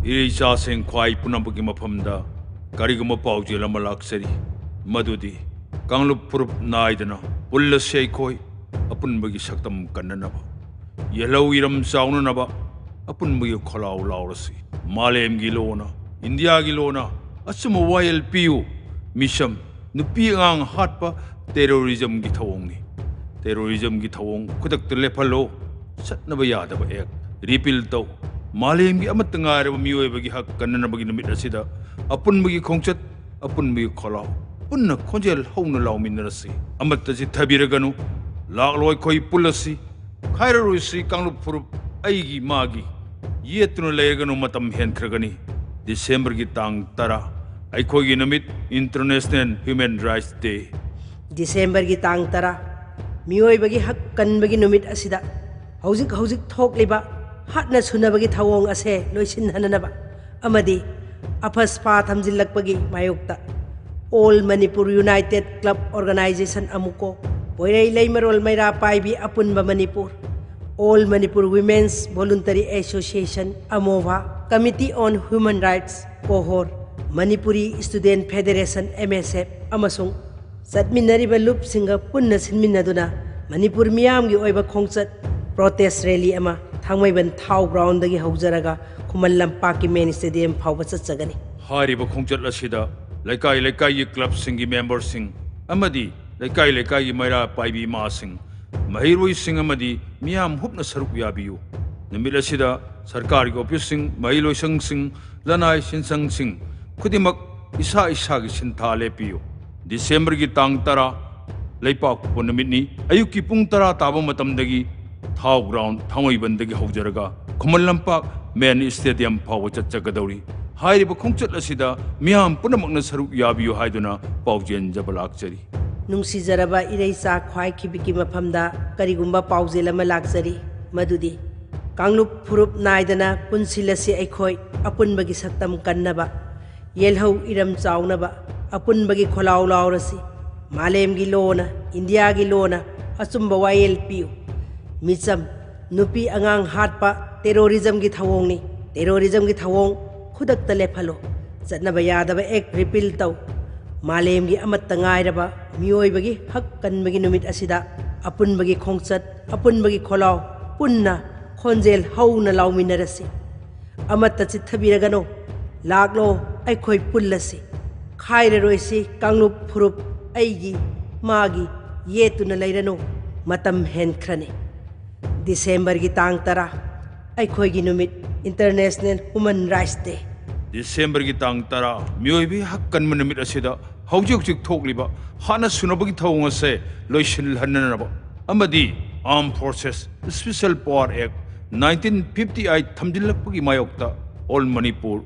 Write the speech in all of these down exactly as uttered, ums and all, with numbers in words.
ꯏꯔꯩꯆꯥꯁꯤꯡ ꯈ꯭ꯋꯥꯏ ꯄꯨꯝꯅꯃꯛꯀꯤ ꯃꯐꯝꯗ ꯀꯔꯤꯒꯨꯝꯕ ꯄꯥꯎꯖꯦꯜ ꯑꯃ ꯂꯥꯛꯆꯔꯤ, ꯃꯗꯨꯗꯤ ꯀꯥꯡꯂꯨꯞ ꯐꯨꯔꯨꯞ ꯅꯥꯏꯗꯅ ꯄꯨꯜꯂꯁꯤ ꯑꯩꯈꯣꯏ, ꯑꯄꯨꯟꯕꯒꯤ ꯁꯛꯇꯝ ꯀꯟꯅꯅꯕ, ꯌꯦꯜꯍꯧ ꯏꯔꯝ ꯆꯥꯎꯅꯅꯕ, ꯑꯄꯨꯟꯕꯒꯤ ꯈꯣꯜꯂꯥꯎ ꯂꯥꯎꯔꯁꯤ꯫ ꯃꯥꯂꯦꯝꯒꯤ ꯂꯣꯟꯅ, ꯏꯟꯗꯤꯌꯥꯒꯤ ꯂꯣꯟꯅ ꯑꯆꯨꯝꯕ ꯋꯥꯌꯦꯜ ꯄꯤꯌꯨ꯫ ꯃꯤꯆꯝ, ꯅꯨꯄꯤ ꯑꯉꯥꯡ ꯍꯥꯠꯄ ꯇꯦꯔꯣꯔꯤꯖꯝꯒꯤ ꯊꯧꯑꯣꯡꯅꯤ꯫ ꯇꯦꯔꯣꯔꯤꯖꯝꯒꯤ ꯊꯧꯑꯣꯡ ꯈꯨꯗꯛꯇ ꯂꯦꯞꯍꯜꯂꯣ꯫ ꯆꯠꯅꯕ ꯌꯥꯗꯕ ꯑꯦꯛ ꯔꯤꯄꯤꯜ ꯇꯧ꯫ ꯃꯥꯂꯦꯝꯒꯤ ꯑꯃꯠꯇ ꯉꯥꯏꯔꯕ ꯃꯤꯑꯣꯏꯕꯒꯤ ꯍꯛ ꯀꯟꯅꯅꯕꯒꯤ ꯅꯨꯃꯤꯠ ꯑꯁꯤꯗ ꯑꯄꯨꯟꯕꯒꯤ ꯈꯣꯡꯆꯠ, ꯑꯄꯨꯟꯕꯒꯤ ꯈꯣꯜꯂꯥꯎ, ꯄꯨꯟꯅ ꯈꯣꯟꯖꯦꯜ ꯍꯧꯅ ꯂꯥꯎꯃꯤꯟꯅꯔꯁꯤ꯫ ꯑꯃꯠꯇ ꯆꯤꯠꯊꯕꯤꯔꯒꯅꯨ꯫ ꯂꯥꯛꯂꯣ ꯑꯩꯈꯣꯏ ꯄꯨꯜꯂꯁꯤ꯫ ꯈꯥꯏꯔꯔꯣꯏꯁꯤ ꯀꯥꯡꯂꯨꯞ ꯐꯨꯔꯨꯞ ꯑꯩꯒꯤ ꯃꯥꯒꯤ꯫ ꯌꯦꯠꯇꯨꯅ ꯂꯩꯔꯒꯅꯨ, ꯃꯇꯝ ꯍꯦꯟꯈ꯭ꯔꯒꯅꯤ꯫ ꯗꯤꯁꯦꯝꯕꯔꯒꯤ ꯇꯥꯡ ꯇꯔꯥ, ꯑꯩꯈꯣꯏꯒꯤ ꯅꯨꯃꯤꯠ, ꯏꯟꯇꯔꯅꯦꯁꯅꯦꯜ ꯍ꯭ꯌꯨꯃꯦꯟ ꯔꯥꯏꯠꯁ ꯗꯦ꯫ ꯗꯤꯁꯦꯝꯕꯔꯒꯤ ꯇꯥꯡ ꯇꯔꯥ, ꯃꯤꯑꯣꯏꯕꯒꯤ ꯍꯛ ꯀꯟꯕꯒꯤ ꯅꯨꯃꯤꯠ ꯑꯁꯤꯗ ꯍꯧꯖꯤꯛ ꯍꯧꯖꯤꯛ ꯊꯣꯛꯂꯤꯕ ꯍꯥꯠꯅ ꯁꯨꯅꯕꯒꯤ ꯊꯧꯑꯣꯡ ꯑꯁꯦ ꯂꯣꯏꯁꯤꯟꯍꯟꯅꯕ ꯑꯃꯗꯤ ꯑꯐꯁꯄꯥ ꯊꯝꯖꯤꯜꯂꯛꯄꯒꯤ ꯃꯥꯌꯣꯛꯇ All Manipur United Club Organization, ꯑꯃꯨꯀꯣ, ꯄꯣꯏꯔꯩ ꯂꯩꯃꯔꯣꯜ ꯃꯩꯔꯥ ꯄꯥꯏꯕꯤ ꯑꯄꯨꯟꯕ Manipur, All Manipur Women's Voluntary Association, ꯑꯃꯣꯚꯥ, Committee on Human Rights, ꯀꯣꯍꯣꯔ, Manipuri Student Federation, M S F, ꯑꯃꯁꯨꯡ ꯆꯠꯃꯤꯟꯅꯔꯤꯕ ꯂꯨꯞꯁꯤꯡꯒ ꯄꯨꯟꯅ ꯁꯤꯟꯃꯤꯟꯅꯗꯨꯅ ꯃꯅꯤꯄꯨꯔ ꯃꯤꯌꯥꯝꯒꯤ ꯑꯣꯏꯕ ꯈꯣꯡꯆꯠ, ꯄ꯭ꯔꯣꯇꯦꯁ ꯔꯦꯂꯤ ꯑꯃ ꯊꯥꯡꯃꯩꯕꯟ ꯊꯥꯎ ꯒ꯭ꯔꯥꯎꯟꯗꯒꯤ ꯍꯧꯖꯔꯒ ꯈꯨꯃꯟ ꯂꯝꯄꯥꯛꯀꯤ ꯃꯦꯟ ꯁ꯭ꯇꯦꯗꯤꯌꯝ ꯐꯥꯎꯕ ꯆꯠꯆꯒꯅꯤ꯫ ꯍꯥꯏꯔꯤꯕ ꯈꯣꯡꯆꯠ ꯑꯁꯤꯗ ꯂꯩꯀꯥꯏ ꯂꯩꯀꯥꯏꯒꯤ ꯀ꯭ꯂꯕꯁꯤꯡꯒꯤ ꯃꯦꯝꯕꯔꯁꯤꯡ ꯑꯃꯗꯤ ꯂꯩꯀꯥꯏ ꯂꯩꯀꯥꯏꯒꯤ ꯃꯩꯔꯥ ꯄꯥꯏꯕꯤ ꯏꯃꯥꯁꯤꯡ, ꯃꯍꯩꯔꯣꯏꯁꯤꯡ ꯑꯃꯗꯤ ꯃꯤꯌꯥꯝ ꯍꯨꯞꯅ ꯁꯔꯨꯛ ꯌꯥꯕꯤꯌꯨ꯫ ꯅꯨꯃꯤꯠ ꯑꯁꯤꯗ ꯁꯔꯀꯥꯔꯒꯤ ꯑꯣꯐꯤꯁꯁꯤꯡ, ꯃꯍꯩ ꯂꯣꯏꯁꯪꯁꯤꯡ, ꯂꯅꯥꯏ ꯁꯤꯟꯁꯪꯁꯤꯡ ꯈꯨꯗꯤꯡꯃꯛ ꯏꯁꯥ ꯏꯁꯥꯒꯤ ꯁꯤꯟꯊꯥ ꯂꯦꯞꯄꯤꯌꯨ꯫ ꯗꯤꯁꯦꯝꯕꯔꯒꯤ ꯇꯥꯡ ꯇꯔꯥ, ꯂꯩꯄꯥꯛꯄꯣꯛꯄ ꯅꯨꯃꯤꯠꯅꯤ꯫ ꯑꯌꯨꯛꯀꯤ ꯄꯨꯡ ꯇꯔꯥ ꯇꯥꯕ ꯃꯇꯝꯗꯒꯤ ꯊꯥꯎ ꯒ꯭ꯔꯥꯎꯟ, ꯊꯥꯡꯃꯩꯕꯟꯗꯒꯤ ꯍꯧꯖꯔꯒ ꯈꯨꯃꯟ ꯂꯝꯄꯥꯛ ꯃꯦꯟ ꯁ꯭ꯇꯦꯗꯤꯌꯝ ꯐꯥꯎꯕ ꯆꯠꯆꯒꯗꯧꯔꯤ꯫ ꯍꯥꯏꯔꯤꯕ ꯈꯣꯡꯆꯠ ꯑꯁꯤꯗ ꯃꯤꯌꯥꯝ ꯄꯨꯝꯅꯃꯛꯅ ꯁꯔꯨꯛ ꯌꯥꯕꯤꯌꯨ ꯍꯥꯏꯗꯨꯅ ꯄꯥꯎꯖꯦꯟꯖꯕ ꯂꯥꯛꯆꯔꯤ꯫ ꯅꯨꯡꯁꯤꯖꯔꯕ ꯏꯔꯩꯆꯥ ꯈ꯭ꯋꯥꯏꯈꯤꯕꯤꯒꯤ ꯃꯐꯝꯗ ꯀꯔꯤꯒꯨꯝꯕ ꯄꯥꯎꯖꯦꯜ ꯑꯃ ꯂꯥꯛꯆꯔꯤ, ꯃꯗꯨꯗꯤ ꯀꯥꯡꯂꯨꯞ ꯐꯨꯔꯨꯞ ꯅꯥꯏꯗꯅ ꯄꯨꯟꯁꯤꯜꯂꯁꯤ ꯑꯩꯈꯣꯏ, ꯑꯄꯨꯟꯕꯒꯤ ꯁꯛꯇꯝ ꯀꯟꯅꯕ, ꯌꯦꯜꯍꯧ ꯏꯔꯝ ꯆꯥꯎꯅꯕ, ꯑꯄꯨꯟꯕꯒꯤ ꯈꯣꯜꯂꯥꯎ ꯂꯥꯎꯔꯁꯤ꯫ ꯃꯥꯂꯦꯝꯒꯤ ꯂꯣꯟꯅ, ꯏꯟꯗꯤꯌꯥꯒꯤ ꯂꯣꯟꯅ ꯑꯆꯨꯝꯕ ꯋꯥꯌꯦꯜ ꯄꯤꯌꯨ꯫ ꯃꯤꯆꯝ, ꯅꯨꯄꯤ ꯑꯉꯥꯡ ꯍꯥꯠꯄ ꯇꯦꯔꯣꯔꯤꯖꯝꯒꯤ ꯊꯧꯑꯣꯡꯅꯤ꯫ ꯇꯦꯔꯣꯔꯤꯖꯝꯒꯤ ꯊꯧꯑꯣꯡ ꯈꯨꯗꯛꯇ ꯂꯦꯞꯍꯜꯂꯨ꯫ ꯆꯠꯅꯕ ꯌꯥꯗꯕ ꯑꯦꯛ ꯔꯤꯄꯤꯜ ꯇꯧ꯫ ꯃꯥꯂꯦꯝꯒꯤ ꯑꯃꯠꯇ ꯉꯥꯏꯔꯕ ꯃꯤꯑꯣꯏꯕꯒꯤ ꯍꯛ ꯀꯟꯕꯒꯤ ꯅꯨꯃꯤꯠ ꯑꯁꯤꯗ ꯑꯄꯨꯟꯕꯒꯤ ꯈꯣꯡꯆꯠ, ꯑꯄꯨꯟꯕꯒꯤ ꯈꯣꯜꯂꯥꯎ, ꯄꯨꯟꯅ ꯈꯣꯟꯖꯦꯜ ꯍꯧꯅ ꯂꯥꯎꯃꯤꯟꯅꯔꯁꯤ꯫ ꯑꯃꯠꯇ ꯆꯤꯠꯊꯕꯤꯔꯒꯅꯨ꯫ ꯂꯥꯛꯂꯣ, ꯑꯩꯈꯣꯏ ꯄꯨꯜꯂꯁꯤ꯫ ꯈꯥꯏꯔꯔꯣꯏꯁꯤ ꯀꯥꯡꯂꯨꯞ ꯐꯨꯔꯨꯞ, ꯑꯩꯒꯤ, ꯃꯥꯒꯤ ꯌꯦꯠꯇꯨꯅ ꯂꯩꯔꯅꯨ꯫ ꯃꯇꯝ ꯍꯦꯟꯈ꯭ꯔꯅꯤ꯫ ꯗꯤꯁꯦꯝꯕꯔꯒꯤ ꯇꯥꯡ ꯇꯔꯥ, ꯑꯩꯈꯣꯏꯒꯤ ꯅꯨꯃꯤꯠ, International Human Rights Day꯫ ꯗꯤꯁꯦꯝꯕꯔꯒꯤ ꯇꯥꯡ ꯇꯔꯥ, ꯃꯤꯑꯣꯏꯕꯒꯤ ꯍꯛ ꯀꯟꯕ ꯅꯨꯃꯤꯠ ꯑꯁꯤꯗ ꯍꯧꯖꯤꯛ ꯍꯧꯖꯤꯛ ꯊꯣꯛꯂꯤꯕ ꯍꯥꯠꯅ ꯁꯨꯅꯕꯒꯤ ꯊꯧꯑꯣꯡ ꯑꯁꯦ ꯂꯣꯏꯁꯤꯜꯍꯟꯅꯅꯕ ꯑꯃꯗꯤ Armed Forces Special Power Act nineteen fifty eight ꯊꯝꯖꯤꯜꯂꯛꯄꯒꯤ ꯃꯥꯌꯣꯛꯇ All Manipur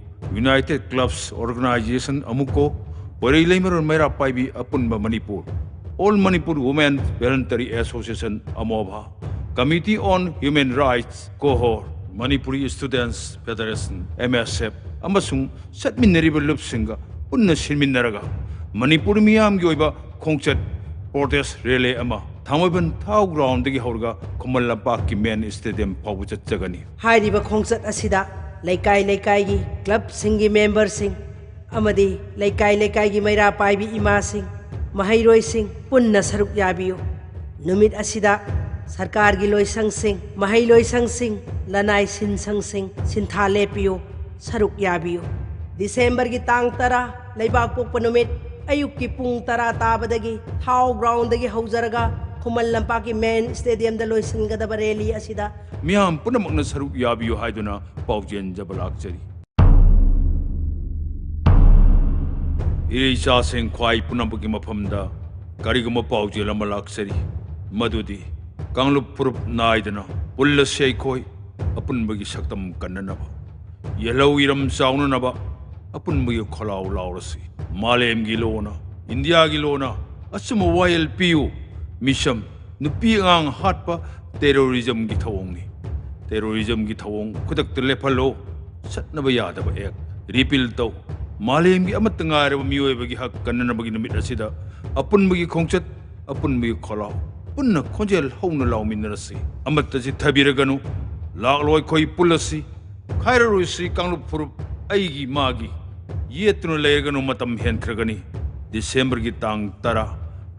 United Clubs Organization, ꯑꯃꯨꯛꯀꯣ, ꯄꯣꯏꯔꯩ ꯂꯩꯃꯔꯣꯟ ꯃꯩꯔꯥ ꯄꯥꯏꯕꯤ ꯑꯄꯨꯟꯕ Manipur, All Manipur Women Voluntary Association, ꯑꯃꯣꯚꯥ, Committee on Human Rights, ꯀꯣꯍꯣꯔ, Manipuri Students Federation, M S F, ꯑꯃꯁꯨꯡ ꯆꯠꯃꯤꯟꯅꯔꯤꯕ ꯂꯨꯞꯁꯤꯡꯒ ꯄꯨꯟꯅ ꯁꯤꯟꯃꯤꯟꯅꯔꯒ ꯃꯅꯤꯄꯨꯔ ꯃꯤꯌꯥꯝꯒꯤ ꯑꯣꯏꯕ ꯈꯣꯡꯆꯠ, protest rally ꯑꯃ ꯊꯥꯡꯃꯩꯕꯟ ꯊꯥꯎ ꯒ꯭ꯔꯥꯎꯟꯗꯒꯤ ꯍꯧꯔꯒ ꯈꯨꯃꯟ ꯂꯝꯄꯥꯛꯀꯤ ꯃꯦꯟ ꯁ꯭ꯇꯦꯗꯤꯌꯝ ꯐꯥꯎꯕ ꯆꯠꯆꯒꯅꯤ꯫ ꯍꯥꯏꯔꯤꯕ ꯈꯣꯡꯆꯠ ꯑꯁꯤꯗ ꯂꯩꯀꯥꯏ ꯂꯩꯀꯥꯏꯒꯤ ꯀ꯭ꯂꯕꯁꯤꯡꯒꯤ ꯃꯦꯝꯕꯔꯁꯤꯡ ꯑꯃꯗꯤ ꯂꯩꯀꯥꯏ ꯂꯩꯀꯥꯏꯒꯤ ꯃꯩꯔꯥ ꯄꯥꯏꯕꯤ ꯏꯃꯥꯁꯤꯡ, ꯃꯍꯩꯔꯣꯏꯁꯤꯡ ꯄꯨꯟꯅ ꯁꯔꯨꯛ ꯌꯥꯕꯤꯌꯨ꯫ ꯅꯨꯃꯤꯠ ꯑꯁꯤꯗ ꯁꯔꯀꯥꯔꯒꯤ ꯂꯣꯏꯁꯪꯁꯤꯡ, ꯃꯍꯩ ꯂꯣꯏꯁꯪꯁꯤꯡ, ꯂꯅꯥꯏ ꯁꯤꯟꯁꯪꯁꯤꯡ ꯁꯤꯟꯊꯥ ꯂꯦꯞꯄꯤꯌꯨ, ꯁꯔꯨꯛ ꯌꯥꯕꯤꯌꯨ꯫ ꯗꯤꯁꯦꯝꯕꯔꯒꯤ ꯇꯥꯡ ꯇꯔꯥ, ꯂꯩꯕꯥꯛ ꯄꯣꯛꯄ ꯅꯨꯃꯤꯠ, ꯑꯌꯨꯛꯀꯤ ꯄꯨꯡ ꯇꯔꯥ ꯇꯥꯕꯗꯒꯤ ꯊꯥꯎ ꯒ꯭ꯔꯥꯎꯟꯗꯒꯤ ꯍꯧꯖꯔꯒ ꯈꯨꯃꯟ ꯂꯝꯄꯥꯛꯀꯤ ꯃꯦꯟ ꯁ꯭ꯇꯦꯗꯤꯌꯝꯗ ꯂꯣꯏꯁꯤꯟꯒꯗꯕ ꯔꯦꯂꯤ ꯑꯁꯤꯗ ꯃꯤꯌꯥꯝ ꯄꯨꯝꯅꯃꯛꯅ ꯁꯔꯨꯛ ꯌꯥꯕꯤꯌꯨ ꯍꯥꯏꯗꯨꯅ ꯄꯥꯎꯖꯦꯟꯖꯕ ꯂꯥꯛꯆꯔꯤ꯫ ꯏꯔꯩꯆꯥꯁꯤꯡ ꯈ꯭ꯋꯥꯏ ꯄꯨꯝꯅꯃꯛꯀꯤ ꯃꯐꯝꯗ ꯀꯔꯤꯒꯨꯝꯕ ꯄꯥꯎꯖꯦꯜ ꯑꯃ ꯂꯥꯛꯆꯔꯤ, ꯃꯗꯨꯗꯤ ꯀꯥꯡꯂꯨꯞ ꯐꯨꯔꯨꯞ ꯅꯥꯏꯗꯅ ꯄꯨꯜꯂꯁꯤ ꯑꯩꯈꯣꯏ, ꯑꯄꯨꯟꯕꯒꯤ ꯁꯛꯇꯝ ꯀꯟꯅꯅꯕ, ꯌꯦꯜꯍꯧ ꯏꯔꯝ ꯆꯥꯎꯅꯅꯕ ꯑꯄꯨꯟꯕꯒꯤ ꯈꯣꯜꯂꯥꯎ ꯂꯥꯎꯔꯁꯤ꯫ ꯃꯥꯂꯦꯝꯒꯤ ꯂꯣꯟꯅ, ꯏꯟꯗꯤꯌꯥꯒꯤ ꯂꯣꯟꯅ ꯑꯆꯨꯝꯕ ꯋꯥꯌꯦꯜ ꯄꯤꯌꯨ꯫ ꯃꯤꯁꯝ, ꯅꯨꯄꯤ ꯑꯉꯥꯡ ꯍꯥꯠꯄ ꯇꯦꯔꯣꯔꯤꯖꯝꯒꯤ ꯊꯧꯑꯣꯡꯅꯤ꯫ ꯇꯦꯔꯣꯔꯤꯖꯝꯒꯤ ꯊꯧꯑꯣꯡ ꯈꯨꯗꯛꯇ ꯂꯦꯞꯍꯜꯂꯣ꯫ ꯆꯠꯅꯕ ꯌꯥꯗꯕ ꯑꯦꯛ ꯔꯤꯄꯤꯜ ꯇꯧ꯫ ꯃꯥꯂꯦꯝꯒꯤ ꯑꯃꯠꯇ ꯉꯥꯏꯔꯕ ꯃꯤꯑꯣꯏꯕꯒꯤ ꯍꯛ ꯀꯟꯅꯅꯕꯒꯤ ꯅꯨꯃꯤꯠ ꯑꯁꯤꯗ ꯑꯄꯨꯟꯕꯒꯤ ꯈꯣꯡꯆꯠ, ꯑꯄꯨꯟꯕꯒꯤ ꯈꯣꯜꯂꯥꯎ, ꯄꯨꯟꯅ ꯈꯣꯟꯖꯦꯜ ꯍꯧꯅ ꯂꯥꯎꯃꯤꯟꯅꯔꯁꯤ꯫ ꯑꯃꯠꯇ ꯆꯤꯠꯊꯕꯤꯔꯒꯅꯨ꯫ ꯂꯥꯛꯂꯣ, ꯑꯩꯈꯣꯏ ꯄꯨꯜꯂꯁꯤ꯫ ꯈꯥꯏꯔꯔꯣꯏꯁꯤ ꯀꯥꯡꯂꯨꯞ ꯐꯨꯔꯨꯞ ꯑꯩꯒꯤ ꯃꯥꯒꯤ ꯌꯦꯠꯇꯨꯅ ꯂꯩꯔꯒꯅꯨ, ꯃꯇꯝ ꯍꯦꯟꯈ꯭ꯔꯒꯅꯤ꯫ ꯗꯤꯁꯦꯝꯕꯔꯒꯤ ꯇꯥꯡ ꯇꯔꯥ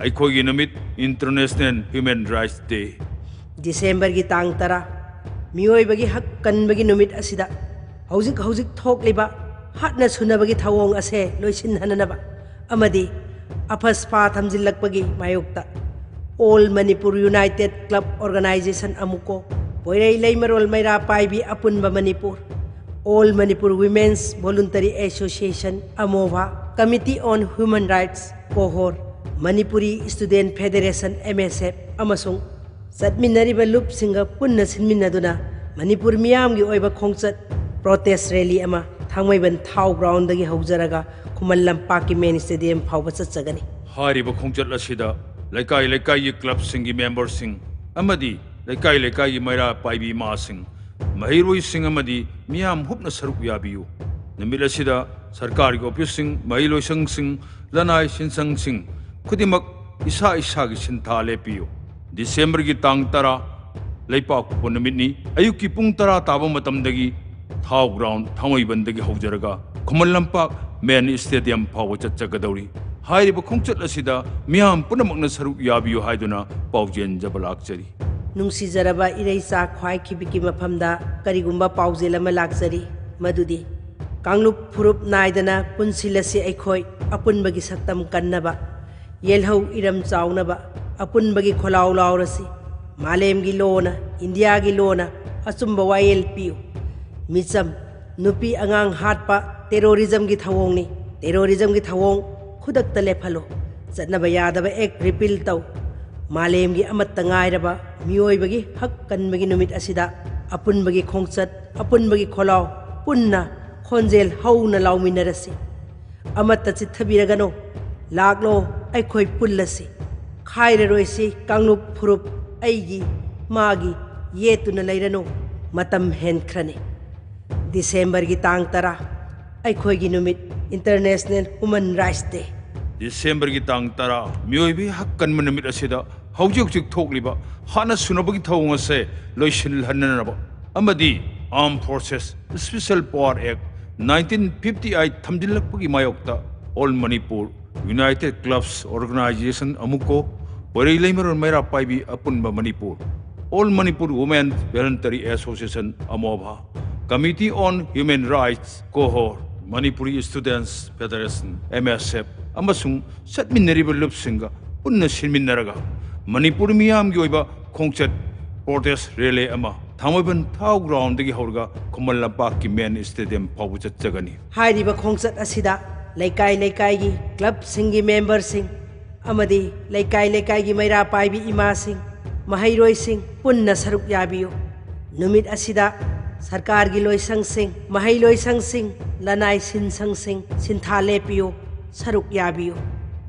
ꯑꯩꯈꯣꯏꯒꯤ ꯅꯨꯃꯤꯠ, International Human Rights Day꯫ ꯗꯤꯁꯦꯝꯕꯔꯒꯤ ꯇꯥꯡ ꯇꯔꯥ ꯃꯤꯑꯣꯏꯕꯒꯤ ꯍꯛ ꯀꯟꯕꯒꯤ ꯅꯨꯃꯤꯠ ꯑꯁꯤꯗ ꯍꯧꯖꯤꯛ ꯍꯧꯖꯤꯛ ꯊꯣꯛꯂꯤꯕ ꯍꯥꯠꯅ ꯁꯨꯅꯕꯒꯤ ꯊꯧꯑꯣꯡ ꯑꯁꯦ ꯂꯣꯏꯁꯤꯟꯍꯟꯅꯅꯕ ꯑꯃꯗꯤ ꯑꯐꯁꯄꯥ ꯊꯝꯖꯤꯜꯂꯛꯄꯒꯤ ꯃꯥꯌꯣꯛꯇ All Manipur United Club Organization, ꯑꯃꯨꯀꯣ, ꯄꯣꯏꯔꯩ ꯂꯩꯃꯔꯣꯜ ꯃꯩꯔꯥ ꯄꯥꯏꯕꯤ ꯑꯄꯨꯟꯕ Manipur, All Manipur Women's Voluntary Association, ꯑꯃꯣꯚꯥ, Committee on Human Rights, ꯀꯣꯍꯣꯔ, Manipuri Student Federation, M S F, ꯑꯃꯁꯨꯡ ꯆꯠꯃꯤꯟꯅꯔꯤꯕ ꯂꯨꯞꯁꯤꯡꯒ ꯄꯨꯟꯅ ꯁꯤꯟꯃꯤꯟꯅꯗꯨꯅ ꯃꯅꯤꯄꯨꯔ ꯃꯤꯌꯥꯝꯒꯤ ꯑꯣꯏꯕ ꯈꯣꯡꯆꯠ, protest rally ꯑꯃ ꯊꯥꯡꯃꯩꯕꯟ ꯊꯥꯎ ground ꯗꯒꯤ ꯍꯧꯖꯔꯒ ꯈꯨꯃꯟ ꯂꯝꯄꯥꯛꯀꯤ main stadium ꯐꯥꯎꯕ ꯆꯠꯆꯒꯅꯤ꯫ ꯍꯥꯏꯔꯤꯕ ꯈꯣꯡꯆꯠ ꯑꯁꯤꯗ ꯂꯩꯀꯥꯏ ꯂꯩꯀꯥꯏꯒꯤ club ꯁꯤꯡꯒꯤ member ꯁꯤꯡ ꯑꯃꯗꯤ ꯂꯩꯀꯥꯏ ꯂꯩꯀꯥꯏꯒꯤ ꯃꯩꯔꯥ ꯄꯥꯏꯕꯤ ꯏꯃꯥꯁꯤꯡ, ꯃꯍꯩꯔꯣꯏꯁꯤꯡ ꯑꯃꯗꯤ ꯃꯤꯌꯥꯝ ꯍꯨꯞꯅ ꯁꯔꯨꯛ ꯌꯥꯕꯤꯌꯨ꯫ ꯅꯨꯃꯤꯠ ꯑꯁꯤꯗ ꯁꯔꯀꯥꯔꯒꯤ office ꯁꯤꯡ, ꯃꯍꯩ ꯂꯣꯏꯁꯪꯁꯤꯡ, ꯂꯅꯥꯏ ꯁꯤꯟꯁꯪꯁꯤꯡ ꯈꯨꯗꯤꯡꯃꯛ ꯏꯁꯥ ꯏꯁꯥꯒꯤ ꯁꯤꯟꯊꯥ ꯂꯦꯞꯄꯤꯌꯨ꯫ ꯗꯤꯁꯦꯝꯕꯔꯒꯤ ꯇꯥꯡ ꯇꯔꯥ ꯂꯩꯄꯥꯛꯄꯣꯛꯄ ꯅꯨꯃꯤꯠꯅꯤ꯫ ꯑꯌꯨꯛꯀꯤ ꯄꯨꯡ ꯇꯔꯥ ꯇꯥꯕ ꯃꯇꯝꯗꯒꯤ ꯊꯥꯎ ground ꯊꯥꯡꯃꯩꯕꯟꯗꯒꯤ ꯍꯧꯖꯔꯒ Khuman Lampak main stadium ꯐꯥꯎꯕ ꯆꯠꯆꯒꯗꯧꯔꯤ꯫ ꯍꯥꯏꯔꯤꯕ ꯈꯣꯡꯆꯠ ꯑꯁꯤꯗ ꯃꯤꯌꯥꯝ ꯄꯨꯝꯅꯃꯛꯅ ꯁꯔꯨꯛ ꯌꯥꯕꯤꯌꯨ ꯍꯥꯏꯗꯨꯅ ꯄꯥꯎꯖꯦꯟꯖꯕ ꯂꯥꯛꯆꯔꯤ꯫ ꯅꯨꯡꯁꯤꯖꯔꯕ ꯏꯔꯩꯆꯥ ꯈ꯭ꯋꯥꯏꯈꯤꯕꯤꯒꯤ ꯃꯐꯝꯗ ꯀꯔꯤꯒꯨꯝꯕ ꯄꯥꯎꯖꯦꯜ ꯑꯃ ꯂꯥꯛꯆꯔꯤ, ꯃꯗꯨꯗꯤ ꯀꯥꯡꯂꯨꯞ ꯐꯨꯔꯨꯞ ꯅꯥꯏꯗꯅ ꯄꯨꯟꯁꯤꯜꯂꯁꯤ ꯑꯩꯈꯣꯏ, ꯑꯄꯨꯟꯕꯒꯤ ꯁꯛꯇꯝ ꯀꯟꯅꯕ, ꯌꯦꯜꯍꯧ ꯏꯔꯝ ꯆꯥꯎꯅꯕ, ꯑꯄꯨꯟꯕꯒꯤ ꯈꯣꯜꯂꯥꯎ ꯂꯥꯎꯔꯁꯤ꯫ ꯃꯥꯂꯦꯝꯒꯤ ꯂꯣꯅ, ꯏꯟꯗꯤꯌꯥꯒꯤ ꯂꯣꯅ ꯑꯆꯨꯝꯕ ꯋꯥꯌꯦꯜ ꯄꯤꯌꯨ꯫ ꯃꯤꯆꯝ, ꯅꯨꯄꯤ ꯑꯉꯥꯡ ꯍꯥꯠꯄ terrorism ꯒꯤ ꯊꯧꯑꯣꯡꯅꯤ꯫ Terrorism ꯒꯤ ꯊꯧꯑꯣꯡ ꯈꯨꯗꯛꯇ ꯂꯦꯞꯍꯜꯂꯨ꯫ ꯆꯠꯅꯕ ꯌꯥꯗꯕ act repeal ꯇꯧ꯫ ꯃꯥꯂꯦꯝꯒꯤ ꯑꯃꯠꯇ ꯉꯥꯏꯔꯕ ꯃꯤꯑꯣꯏꯕꯒꯤ ꯍꯛ ꯀꯟꯕꯒꯤ ꯅꯨꯃꯤꯠ ꯑꯁꯤꯗ ꯑꯄꯨꯟꯕꯒꯤ ꯈꯣꯡꯆꯠ, ꯑꯄꯨꯟꯕꯒꯤ ꯈꯣꯜꯂꯥꯎ, ꯄꯨꯟꯅ ꯈꯣꯟꯖꯦꯜ ꯍꯧꯅ ꯂꯥꯎꯃꯤꯟꯅꯔꯁꯤ꯫ ꯑꯃꯠꯇ ꯆꯤꯠꯊꯕꯤꯔꯒꯅꯨ꯫ ꯂꯥꯛꯂꯣ, ꯑꯩꯈꯣꯏ ꯄꯨꯜꯂꯁꯤ꯫ ꯈꯥꯏꯔꯔꯣꯏꯁꯤ ꯀꯥꯡꯂꯨꯞ ꯐꯨꯔꯨꯞ, ꯑꯩꯒꯤ, ꯃꯥꯒꯤ ꯌꯦꯠꯇꯨꯅ ꯂꯩꯔꯅꯨ꯫ ꯃꯇꯝ ꯍꯦꯟꯈ꯭ꯔꯅꯤ꯫ ꯗꯤꯁꯦꯝꯕꯔꯒꯤ ꯇꯥꯡ ꯇꯔꯥ, ꯑꯩꯈꯣꯏꯒꯤ ꯅꯨꯃꯤꯠ, International Human Rights Day꯫ ꯗꯤꯁꯦꯝꯕꯔꯒꯤ ꯇꯥꯡ ꯇꯔꯥ, ꯃꯤꯑꯣꯏꯕꯒꯤ ꯍꯛ ꯀꯟꯕ ꯅꯨꯃꯤꯠ ꯑꯁꯤꯗ ꯍꯧꯖꯤꯛ ꯍꯧꯖꯤꯛ ꯊꯣꯛꯂꯤꯕ ꯍꯥꯠꯅ ꯁꯨꯅꯕꯒꯤ ꯊꯧꯑꯣꯡ ꯑꯁꯦ ꯂꯣꯏꯁꯤꯜꯍꯟꯅꯅꯕ ꯑꯃꯗꯤ Armed Forces Special Power Act nineteen fifty eight ꯊꯝꯖꯤꯜꯂꯛꯄꯒꯤ ꯃꯥꯌꯣꯛꯇ All Manipur United Clubs Organization, ꯑꯃꯨꯛꯀꯣ, ꯄꯣꯏꯔꯩ ꯂꯩꯃꯔꯣꯜ ꯃꯩꯔꯥ ꯄꯥꯏꯕꯤ ꯑꯄꯨꯟꯕ Manipur, All Manipur Women Voluntary Association, ꯑꯃꯣꯚꯥ, Committee on Human Rights, ꯀꯣꯍꯣꯔ, Manipuri Students Federation, M S F, ꯑꯃꯁꯨꯡ ꯆꯠꯃꯤꯟꯅꯔꯤꯕ ꯂꯨꯞꯁꯤꯡꯒ ꯄꯨꯟꯅ ꯁꯤꯟꯃꯤꯟꯅꯔꯒ ꯃꯅꯤꯄꯨꯔ ꯃꯤꯌꯥꯝꯒꯤ ꯑꯣꯏꯕ ꯈꯣꯡꯆꯠ, protest rally ꯑꯃ ꯊꯥꯡꯃꯩꯕꯟ ꯊꯥꯎ ground ꯗꯒꯤ ꯍꯧꯔꯒ ꯈꯨꯃꯟ ꯂꯝꯄꯥꯛꯀꯤ main stadium ꯐꯥꯎꯕ ꯆꯠꯆꯒꯅꯤ꯫ ꯍꯥꯏꯔꯤꯕ ꯈꯣꯡꯆꯠ ꯑꯁꯤꯗ ꯂꯩꯀꯥꯏ ꯂꯩꯀꯥꯏꯒꯤ club ꯁꯤꯡꯒꯤ member ꯁꯤꯡ ꯑꯃꯗꯤ ꯂꯩꯀꯥꯏ ꯂꯩꯀꯥꯏꯒꯤ ꯃꯩꯔꯥ ꯄꯥꯏꯕꯤ ꯏꯃꯥꯁꯤꯡ, ꯃꯍꯩꯔꯣꯏꯁꯤꯡ ꯄꯨꯟꯅ ꯁꯔꯨꯛ ꯌꯥꯕꯤꯌꯨ꯫ ꯅꯨꯃꯤꯠ ꯑꯁꯤꯗ ꯁꯔꯀꯥꯔꯒꯤ ꯂꯣꯏꯁꯪꯁꯤꯡ, ꯃꯍꯩ ꯂꯣꯏꯁꯪꯁꯤꯡ, ꯂꯅꯥꯏ ꯁꯤꯟꯁꯪꯁꯤꯡ ꯁꯤꯟꯊꯥ ꯂꯦꯞꯄꯤꯌꯨ, ꯁꯔꯨꯛ ꯌꯥꯕꯤꯌꯨ꯫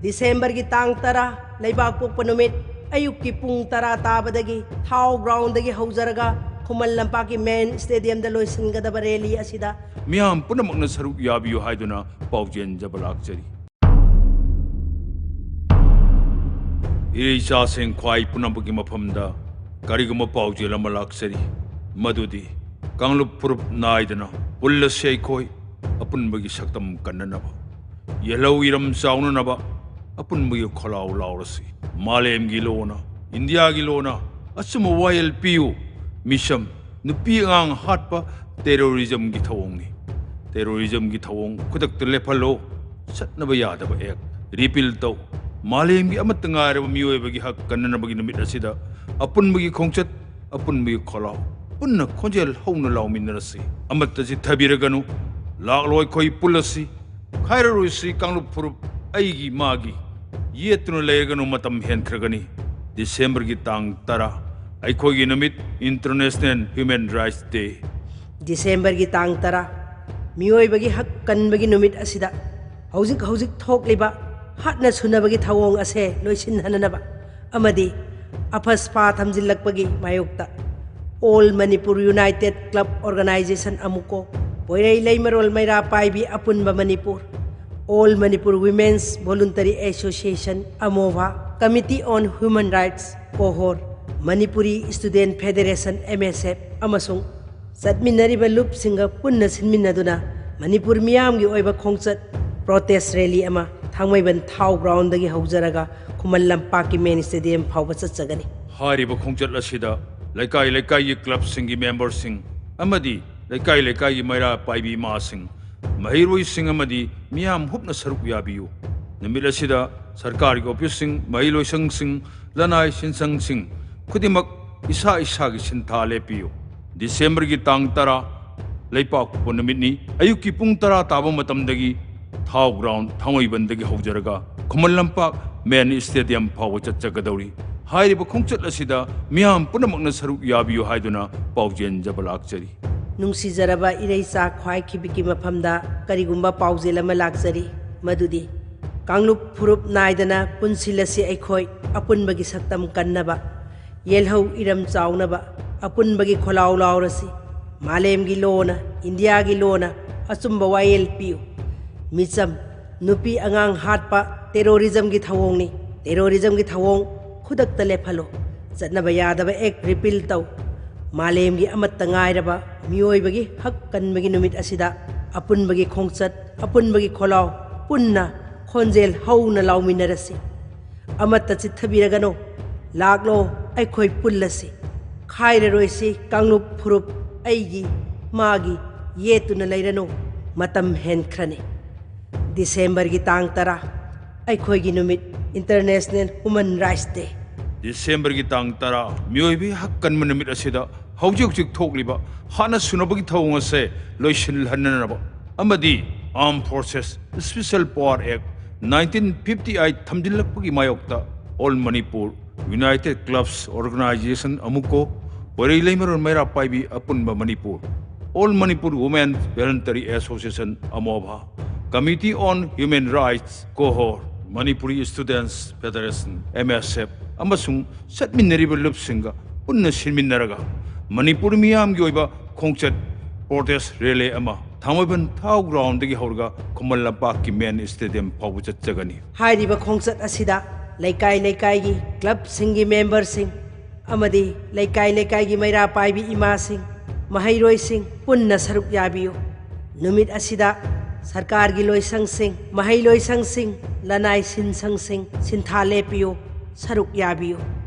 ꯗꯤꯁꯦꯝꯕꯔꯒꯤ ꯇꯥꯡ ꯇꯔꯥ, ꯂꯩꯕꯥꯛ ꯄꯣꯛꯄ ꯅꯨꯃꯤꯠ, ꯑꯌꯨꯛꯀꯤ ꯄꯨꯡ ꯇꯔꯥ ꯇꯥꯕꯗꯒꯤ ꯊꯥꯎ ground ꯗꯒꯤ ꯍꯧꯖꯔꯒ ꯈꯨꯃꯟ ꯂꯝꯄꯥꯛꯀꯤ main stadium ꯗ ꯂꯣꯏꯁꯤꯟꯒꯗꯕ rally ꯑꯁꯤꯗ ꯃꯤꯌꯥꯝ ꯄꯨꯝꯅꯃꯛꯅ ꯁꯔꯨꯛ ꯌꯥꯕꯤꯌꯨ ꯍꯥꯏꯗꯨꯅ ꯄꯥꯎꯖꯦꯟꯖꯕ ꯂꯥꯛꯆꯔꯤ꯫ ꯏꯔꯩꯆꯥꯁꯤꯡ ꯈ꯭ꯋꯥꯏ ꯄꯨꯝꯅꯃꯛꯀꯤ ꯃꯐꯝꯗ ꯀꯔꯤꯒꯨꯝꯕ ꯄꯥꯎꯖꯦꯜ ꯑꯃ ꯂꯥꯛꯆꯔꯤ, ꯃꯗꯨꯗꯤ ꯀꯥꯡꯂꯨꯞ ꯐꯨꯔꯨꯞ ꯅꯥꯏꯗꯅ ꯄꯨꯜꯂꯁꯤ ꯑꯩꯈꯣꯏ ꯑꯄꯨꯟꯕꯒꯤ ꯁꯛꯇꯝ ꯀꯟꯅꯅꯕ꯫ ꯌꯦꯜꯍꯧ ꯏꯔꯝ ꯆꯥꯎꯅꯅꯕ ꯑꯄꯨꯟꯕꯒꯤ ꯈꯣꯜꯂꯥꯎ ꯂꯥꯎꯔꯁꯤ꯫ ꯃꯥꯂꯦꯝꯒꯤ ꯂꯣꯟꯅ, ꯏꯟꯗꯤꯌꯥꯒꯤ ꯂꯣꯟꯅ ꯑꯆꯨꯝꯕ ꯋꯥꯌꯦꯜ ꯄꯤꯌꯨ꯫ ꯃꯤꯁꯝ, ꯅꯨꯄꯤ ꯑꯉꯥꯡ ꯍꯥꯠꯄ terrorism ꯒꯤ ꯊꯧꯑꯣꯡꯅꯤ꯫ Terrorism ꯒꯤ ꯊꯧꯑꯣꯡ ꯈꯨꯗꯛꯇ ꯂꯦꯞꯍꯜꯂꯨ꯫ ꯆꯠꯅꯕ ꯌꯥꯗꯕ act repeal ꯇꯧ꯫ ꯃꯥꯂꯦꯝꯒꯤ ꯑꯃꯠꯇ ꯉꯥꯏꯔꯕ ꯃꯤꯑꯣꯏꯕꯒꯤ ꯍꯛ ꯀꯟꯅꯅꯕꯒꯤ ꯅꯨꯃꯤꯠ ꯑꯁꯤꯗ ꯑꯄꯨꯟꯕꯒꯤ ꯈꯣꯡꯆꯠ, ꯑꯄꯨꯟꯕꯒꯤ ꯈꯣꯜꯂꯥꯎ, ꯄꯨꯟꯅ ꯈꯣꯟꯖꯦꯜ ꯍꯧꯅ ꯂꯥꯎꯃꯤꯟꯅꯔꯁꯤ꯫ ꯑꯃꯠꯇ ꯆꯤꯠꯊꯕꯤꯔꯒꯅꯨ꯫ ꯂꯥꯛꯂꯣ ꯑꯩꯈꯣꯏ ꯄꯨꯜꯂꯁꯤ꯫ ꯈꯥꯏꯔꯔꯣꯏꯁꯤ ꯀꯥꯡꯂꯨꯞ ꯐꯨꯔꯨꯞ ꯑꯩꯒꯤ ꯃꯥꯒꯤ꯫ ꯌꯦꯠꯇꯨꯅ ꯂꯩꯔꯒꯅꯨ, ꯃꯇꯝ ꯍꯦꯟꯈ꯭ꯔꯒꯅꯤ꯫ ꯗꯤꯁꯦꯝꯕꯔꯒꯤ ꯇꯥꯡ ꯇꯔꯥ, ꯑꯩꯈꯣꯏꯒꯤ ꯅꯨꯃꯤꯠ, International Human Rights Day꯫ ꯗꯤꯁꯦꯝꯕꯔꯒꯤ ꯇꯥꯡ ꯇꯔꯥ, ꯃꯤꯑꯣꯏꯕꯒꯤ ꯍꯛ ꯀꯟꯕꯒꯤ ꯅꯨꯃꯤꯠ ꯑꯁꯤꯗ ꯍꯧꯖꯤꯛ ꯍꯧꯖꯤꯛ ꯊꯣꯛꯂꯤꯕ ꯍꯥꯠꯅ ꯁꯨꯅꯕꯒꯤ ꯊꯧꯑꯣꯡ ꯑꯁꯦ ꯂꯣꯏꯁꯤꯟꯍꯟꯅꯅꯕ ꯑꯃꯗꯤ ꯑꯐꯁꯄꯥ ꯊꯝꯖꯤꯜꯂꯛꯄꯒꯤ ꯃꯥꯌꯣꯛꯇ All Manipur United Club Organization, ꯑꯃꯨꯛꯀꯣ, ꯄꯣꯏꯔꯩ ꯂꯩꯃꯔꯣꯜ ꯃꯩꯔꯥ ꯄꯥꯏꯕꯤ ꯑꯄꯨꯟꯕ Manipur, All Manipur Women's Voluntary Association, ꯑꯃꯣꯚꯥ, Committee on Human Rights, ꯀꯣꯍꯣꯔ, Manipuri Student Federation, M S F, ꯑꯃꯁꯨꯡ ꯆꯠꯃꯤꯟꯅꯔꯤꯕ ꯂꯨꯞꯁꯤꯡꯒ ꯄꯨꯟꯅ ꯁꯤꯟꯃꯤꯟꯅꯗꯨꯅ ꯃꯅꯤꯄꯨꯔ ꯃꯤꯌꯥꯝꯒꯤ ꯑꯣꯏꯕ ꯈꯣꯡꯆꯠ protest rally ꯑꯃ ꯊꯥꯡꯃꯩꯕꯟ ꯊꯥꯎ ground ꯗꯒꯤ ꯍꯧꯖꯔꯒ ꯈꯨꯃꯟ ꯂꯝꯄꯥꯛꯀꯤ main stadium ꯐꯥꯎꯕ ꯆꯠꯆꯒꯅꯤ꯫ ꯍꯥꯏꯔꯤꯕ ꯈꯣꯡꯆꯠ ꯑꯁꯤꯗ ꯂꯩꯀꯥꯏ ꯂꯩꯀꯥꯏꯒꯤ club ꯁꯤꯡꯒꯤ member ꯁꯤꯡ ꯑꯃꯗꯤ ꯂꯩꯀꯥꯏ ꯂꯩꯀꯥꯏꯒꯤ ꯃꯩꯔꯥ ꯄꯥꯏꯕꯤ ꯏꯃꯥꯁꯤꯡ, ꯃꯍꯩꯔꯣꯏꯁꯤꯡ ꯑꯃꯗꯤ ꯃꯤꯌꯥꯝ ꯍꯨꯞꯅ ꯁꯔꯨꯛ ꯌꯥꯕꯤꯌꯨ꯫ ꯅꯨꯃꯤꯠ ꯑꯁꯤꯗ ꯁꯔꯀꯥꯔꯒꯤ office ꯁꯤꯡ, ꯃꯍꯩ ꯂꯣꯏꯁꯪꯁꯤꯡ, ꯂꯅꯥꯏ ꯁꯤꯟꯁꯪꯁꯤꯡ ꯈꯨꯗꯤꯡꯃꯛ ꯏꯁꯥ ꯏꯁꯥꯒꯤ ꯁꯤꯟꯊꯥ ꯂꯦꯞꯄꯤꯌꯨ꯫ ꯗꯤꯁꯦꯝꯕꯔꯒꯤ ꯇꯥꯡ ꯇꯔꯥ, ꯂꯩꯄꯥꯛꯄꯣꯛꯄ ꯅꯨꯃꯤꯠꯅꯤ꯫ ꯑꯌꯨꯛꯀꯤ ꯄꯨꯡ ꯇꯔꯥ ꯇꯥꯕ ꯃꯇꯝꯗꯒꯤ ꯊꯥꯎ ground ꯊꯥꯡꯃꯩꯕꯟꯗꯒꯤ ꯍꯧꯖꯔꯒ Khuman Lampak main stadium ꯐꯥꯎꯕ ꯆꯠꯆꯒꯗꯧꯔꯤ꯫ ꯍꯥꯏꯔꯤꯕ ꯈꯣꯡꯆꯠ ꯑꯁꯤꯗ ꯃꯤꯌꯥꯝ ꯄꯨꯝꯅꯃꯛꯅ ꯁꯔꯨꯛ ꯌꯥꯕꯤꯌꯨ ꯍꯥꯏꯗꯨꯅ ꯄꯥꯎꯖꯦꯟꯖꯕ ꯂꯥꯛꯆꯔꯤ꯫ ꯅꯨꯡꯁꯤꯖꯔꯕ ꯏꯔꯩꯆꯥ ꯈ꯭ꯋꯥꯏꯈꯤꯕꯤꯒꯤ ꯃꯐꯝꯗ ꯀꯔꯤꯒꯨꯝꯕ ꯄꯥꯎꯖꯦꯜ ꯑꯃ ꯂꯥꯛꯆꯔꯤ, ꯃꯗꯨꯗꯤ ꯀꯥꯡꯂꯨꯞ ꯐꯨꯔꯨꯞ ꯅꯥꯏꯗꯅ ꯄꯨꯟꯁꯤꯜꯂꯁꯤ ꯑꯩꯈꯣꯏ, ꯑꯄꯨꯟꯕꯒꯤ ꯁꯛꯇꯝ ꯀꯟꯅꯕ, ꯌꯦꯜꯍꯧ ꯏꯔꯝ ꯆꯥꯎꯅꯕ, ꯑꯄꯨꯟꯕꯒꯤ ꯈꯣꯜꯂꯥꯎ ꯂꯥꯎꯔꯁꯤ꯫ ꯃꯥꯂꯦꯝꯒꯤ ꯂꯣꯅ, ꯏꯟꯗꯤꯌꯥꯒꯤ ꯂꯣꯅ ꯑꯆꯨꯝꯕ ꯋꯥꯌꯦꯜ ꯄꯤꯌꯨ꯫ ꯃꯤꯆꯝ, ꯅꯨꯄꯤ ꯑꯉꯥꯡ ꯍꯥꯠꯄ terrorism ꯒꯤ ꯊꯧꯑꯣꯡꯅꯤ꯫ Terrorism ꯒꯤ ꯊꯧꯑꯣꯡ ꯈꯨꯗꯛꯇ ꯂꯦꯞꯍꯜꯂꯨ꯫ ꯆꯠꯅꯕ ꯌꯥꯗꯕ act repeal ꯇꯧ꯫ ꯃꯥꯂꯦꯝꯒꯤ ꯑꯃꯠꯇ ꯉꯥꯏꯔꯕ ꯃꯤꯑꯣꯏꯕꯒꯤ ꯍꯛ ꯀꯟꯕꯒꯤ ꯅꯨꯃꯤꯠ ꯑꯁꯤꯗ ꯑꯄꯨꯟꯕꯒꯤ ꯈꯣꯡꯆꯠ, ꯑꯄꯨꯟꯕꯒꯤ ꯈꯣꯜꯂꯥꯎ, ꯄꯨꯟꯅ ꯈꯣꯟꯖꯦꯜ ꯍꯧꯅ ꯂꯥꯎꯃꯤꯟꯅꯔꯁꯤ꯫ ꯑꯃꯠꯇ ꯆꯤꯠꯊꯕꯤꯔꯒꯅꯨ꯫ ꯂꯥꯛꯂꯣ, ꯑꯩꯈꯣꯏ ꯄꯨꯜꯂꯁꯤ꯫ ꯈꯥꯏꯔꯔꯣꯏꯁꯤ ꯀꯥꯡꯂꯨꯞ ꯐꯨꯔꯨꯞ, ꯑꯩꯒꯤ, ꯃꯥꯒꯤ ꯌꯦꯠꯇꯨꯅ ꯂꯩꯔꯅꯨ꯫ ꯃꯇꯝ ꯍꯦꯟꯈ꯭ꯔꯅꯤ꯫ ꯗꯤꯁꯦꯝꯕꯔꯒꯤ ꯇꯥꯡ ꯇꯔꯥ, ꯑꯩꯈꯣꯏꯒꯤ ꯅꯨꯃꯤꯠ, International Human Rights Day꯫ ꯗꯤꯁꯦꯝꯕꯔꯒꯤ ꯇꯥꯡ ꯇꯔꯥ, ꯃꯤꯑꯣꯏꯕꯒꯤ ꯍꯛ ꯀꯟꯕ ꯅꯨꯃꯤꯠ ꯑꯁꯤꯗ ꯍꯧꯖꯤꯛ ꯍꯧꯖꯤꯛ ꯊꯣꯛꯂꯤꯕ ꯍꯥꯠꯅ ꯁꯨꯅꯕꯒꯤ ꯊꯧꯑꯣꯡ ꯑꯁꯦ ꯂꯣꯏꯁꯤꯜꯍꯟꯅꯅꯕ ꯑꯃꯗꯤ Armed Forces Special Power Act nineteen fifty eight ꯊꯝꯖꯤꯜꯂꯛꯄꯒꯤ ꯃꯥꯌꯣꯛꯇ All Manipur United Clubs Organization, ꯑꯃꯨꯀꯣ, ꯄꯣꯏꯔꯩ ꯂꯩꯃꯔꯣꯟ ꯃꯩꯔꯥ ꯄꯥꯏꯕꯤ ꯑꯄꯨꯟꯕ Manipur, All Manipur Women Voluntary Association, ꯑꯃꯣꯚꯥ, Committee on Human Rights, COHO, Manipuri Students Federation, M S F, ꯑꯃꯁꯨꯡ ꯆꯠꯃꯤꯟꯅꯔꯤꯕ ꯂꯨꯞꯁꯤꯡꯒ ꯄꯨꯟꯅ ꯁꯤꯟꯃꯤꯟꯅꯔꯒ ꯃꯅꯤꯄꯨꯔ ꯃꯤꯌꯥꯝꯒꯤ ꯑꯣꯏꯕ ꯈꯣꯡꯆꯠ protest rally ꯑꯃ ꯊꯥꯡꯃꯩꯕꯟ ꯊꯥꯎ ground ꯗꯒꯤ ꯍꯧꯔꯒ ꯈꯨꯃꯟ ꯂꯝꯄꯥꯛꯀꯤ main stadium ꯐꯥꯎꯕ ꯆꯠꯆꯒꯅꯤ꯫ ꯍꯥꯏꯔꯤꯕ ꯈꯣꯡꯆꯠ ꯑꯁꯤꯗ ꯂꯩꯀꯥꯏ ꯂꯩꯀꯥꯏꯒꯤ club ꯁꯤꯡꯒꯤ member ꯁꯤꯡ ꯑꯃꯗꯤ ꯂꯩꯀꯥꯏ ꯂꯩꯀꯥꯏꯒꯤ ꯃꯩꯔꯥ ꯄꯥꯏꯕꯤ ꯏꯃꯥꯁꯤꯡ, ꯃꯍꯩꯔꯣꯏꯁꯤꯡ ꯄꯨꯟꯅ ꯁꯔꯨꯛ ꯌꯥꯕꯤꯌꯨ꯫ ꯅꯨꯃꯤꯠ ꯑꯁꯤꯗ ꯁꯔꯀꯥꯔꯒꯤ ꯂꯣꯏꯁꯪꯁꯤꯡ, ꯃꯍꯩ ꯂꯣꯏꯁꯪꯁꯤꯡ, ꯂꯅꯥꯏ ꯁꯤꯟꯁꯪꯁꯤꯡ ꯁꯤꯟꯊꯥ ꯂꯦꯞꯄꯤꯌꯨ, ꯁꯔꯨꯛ ꯌꯥꯕꯤꯌꯨ꯫